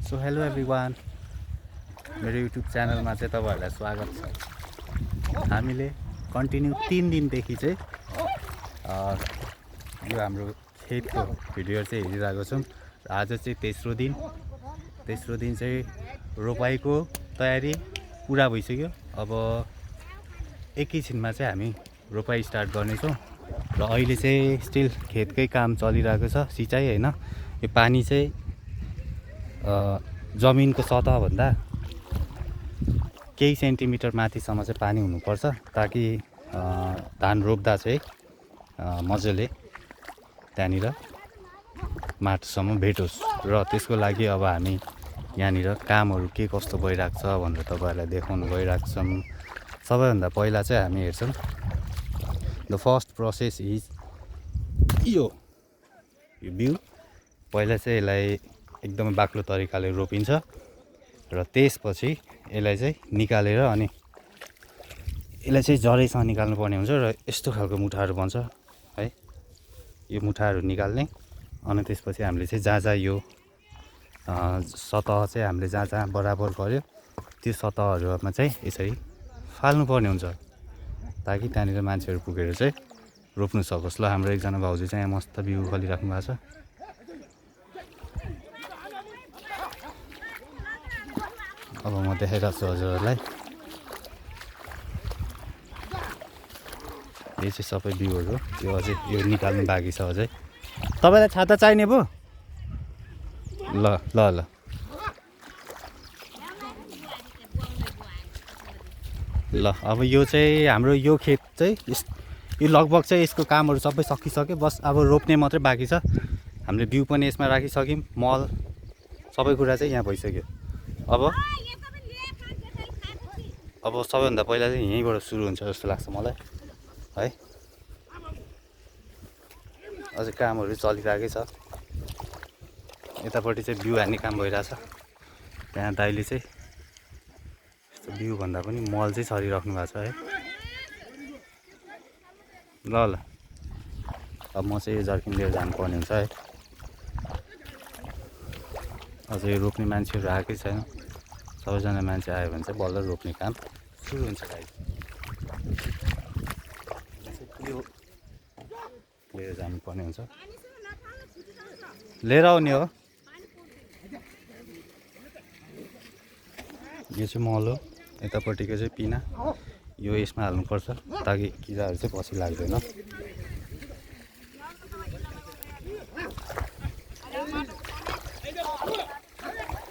So hello everyone, मेरो YouTube च्यानलमा चाहिँ तपाईँहरूलाई स्वागत छ। हामीले कन्टिन्यू 3 दिनदेखि चाहिँ यो हाम्रो खेतको भिडियो चाहिँ हेरिरहेको छौँ। आज चाहिँ तेस्रो दिन चाहिँ रोपाइको तयारी पुरा भइसक्यो। अब एकैछिनमा चाहिँ हामी रोपाइ स्टार्ट गर्नेछौँ र अहिले चाहिँ स्टिल खेतकै काम चलिरहेको छ। सिँचाइ होइन, यो पानी चाहिँ जमिनको सतहभन्दा केही सेन्टिमिटर माथिसम्म चाहिँ पानी हुनुपर्छ, ताकि धान रोप्दा चाहिँ मजाले त्यहाँनिर माटोसम्म भेटोस्। र त्यसको लागि अब हामी यहाँनिर कामहरू के कस्तो भइरहेको छ भनेर तपाईँहरूलाई देखाउनु गइरहेको छौँ। सबैभन्दा पहिला चाहिँ हामी हेर्छौँ, द फर्स्ट प्रोसेस इज यो बिउ। पहिला चाहिँ यसलाई एकदमै बाक्लो तरिकाले रोपिन्छ र त्यसपछि यसलाई चाहिँ निकालेर अनि यसलाई चाहिँ जरैसँग निकाल्नु पर्ने हुन्छ र यस्तो खालको मुठाहरू बन्छ है। यो मुठाहरू निकाल्ने अनि त्यसपछि हामीले चाहिँ जहाँ यो सतह चाहिँ हामीले जहाँ बराबर गर्यो त्यो सतहहरूमा चाहिँ यसरी फाल्नुपर्ने हुन्छ, ताकि त्यहाँनिर मान्छेहरू पुगेर चाहिँ रोप्नु सकोस्। ल, हाम्रो एकजना भाउजू चाहिँ यहाँ मस्त बिउ फलिराख्नु भएको छ। अब म देखाइरहेको छु हजुरहरूलाई। यो चाहिँ सबै बिउहरू, यो अझै यो निकाल्नु बाँकी छ अझै। तपाईँलाई छाता चाहिने भयो? ल ल ल ल अब यो चाहिँ हाम्रो यो खेत चाहिँ यो लगभग चाहिँ यसको कामहरू सबै सकिसक्यो। बस अब रोप्ने मात्रै बाँकी छ। हामीले बिउ पनि यसमा राखिसक्यौँ, मल सबै कुरा चाहिँ यहाँ भइसक्यो। अब सबैभन्दा पहिला चाहिँ यहीँबाट सुरु हुन्छ जस्तो लाग्छ मलाई है। अझै कामहरू चलिरहेकै छ। यतापट्टि चाहिँ बिउ हान्ने काम भइरहेछ। त्यहाँ दाइले चाहिँ यस्तो बिउभन्दा पनि मल चाहिँ छरिराख्नु भएको छ है। ल ल अब म चाहिँ यो जर्किन लिएर जानुपर्ने हुन्छ है। अझै रोप्ने मान्छेहरू आएकै छैन। सबैजना मान्छे आयो भने चाहिँ बल्ल रोप्ने काम सुरु हुन्छ गाई। यो लिएर जानुपर्ने हुन्छ, लिएर आउने हो। यो चाहिँ मल हो, यतापट्टिको चाहिँ पिना। यो यसमा हाल्नुपर्छ ताकि किराहरू चाहिँ पछि लाग्दैन।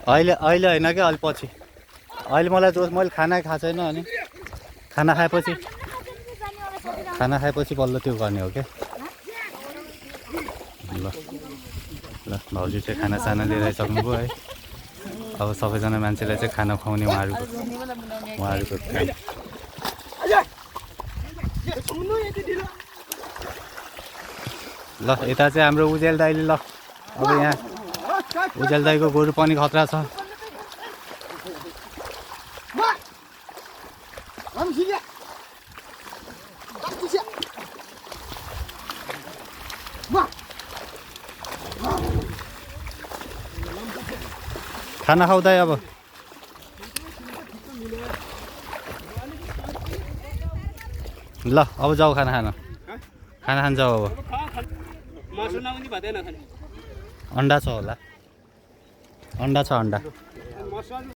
अहिले होइन क्या, अलि पछि। अहिले मलाई जोस्, मैले खाना खाएको छैन। अनि खाना खाएपछि बल्ल त्यो गर्ने हो क्या। ल ल भाउजू चाहिँ खानासाना लिएर आइसक्नुभयो है। अब सबैजना मान्छेलाई चाहिँ खाना खुवाउने उहाँहरूको ल। यता चाहिँ हाम्रो उजेल दाइले ल, अब यहाँ उजेल दाइको गोरु पनि खतरा छ। खाना खाउँदा अब ल, अब जाऊ खाना खान जाऊ। अब अन्डा छ होला, अन्डा छ।